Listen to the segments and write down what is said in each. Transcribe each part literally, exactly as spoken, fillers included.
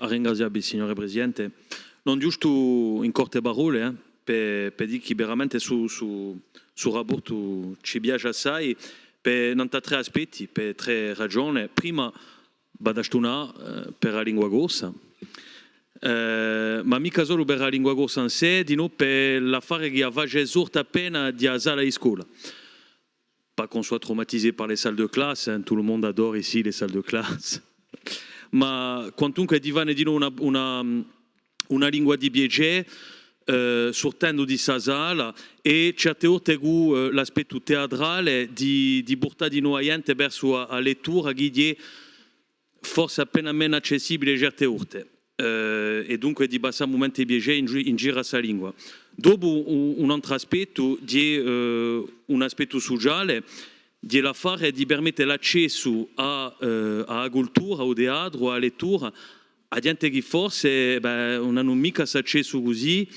À ringrazià vi, signore Presidente. Nò, ghjustu in corte parolle, eh, per, per dì chì veramente stu, stu, stu raportu ci piace assai, per, nant'à trè aspetti, per trè ragione. Prima, v'hà da stunà, eh, per a lingua corsa, eh, ma micca solu per a lingua corsa in sè, dinò per l'affare chì a face sorte appena di a sala di scola. Pas qu'on soit traumatisé par les salles de classe, hein, tout le monde adore ici les salles de classe. Ma quantunque di fà ne dinò una, una, una lingua di piacè, eh, surtendu di sta sala, è certe volte cù, eh, l'aspettu teatrale di, di purtà dinò a ghjente versu a, a lettura, chì hè forse appena menu accessibile certe volte, eh, è dunque di passà mumenti di piacè in gi-, in giru à sta lingua. Dopu un, un antru aspettu, hè, eh, un aspettu suciale, hè l'affare di permette l'accessu à, eh, à a cultura, à u teatru, à a lettura, à ghjente chì forse, eh bè, ùn anu micca st'accessu cusì,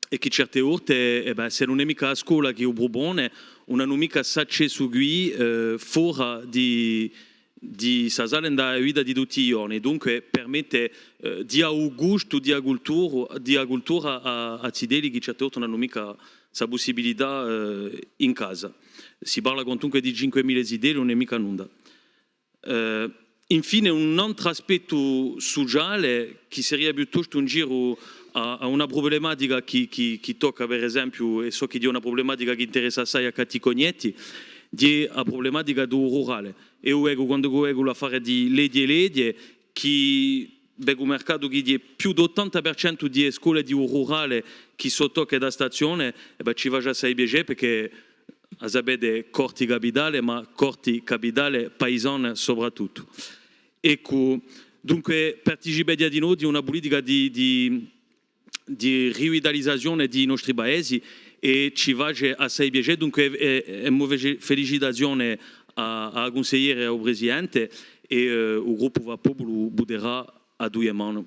è chì certe volte, eh bè, s'ellu ùn hè micca a scola chì u prupone, ùn anu micca st'accessu quì, eh, fora di, di sta sala ind'a vita di tutti i ghjorni. Dunque permette, eh, di dà u gustu di a cultura, di a cultura à, à zitelli chì certe volte ùn anu micca sta pussibilità, eh, in casa. Si parla quantunque di cinquemila zitelli, ùn hè micca nunda. Eh, infine, un antru aspettu suciale, chì seria piuttostu in giru à, à una prublematica chì, chì, chì tocca, per esempiu, è sò chì hè una prublematica chì interessa assai à Cati Cognetti, hè a prublematica di u rurale. È eiu vecu, quandu vecu l'affare di Leghje Leghje, chì vecu marcatu chì hè più d'ottanta per centu di e scole di u rurale chì sò tocche da sta azzione, è bè, ci face assai piacè, perchè a sapete, Corti capitale, ma Corti capitale paisana soprattuttu. Eccu, dunque participe dinò di una pulitica di, di, di rivitalizazione di i nostri paesi è ci face assai piacè. Dunque, eh, eh, mo fe-, felicitazione à, à a cunsigliera è à u Presidente è, eh, u gruppu Fà Populu vuterà à duie mani.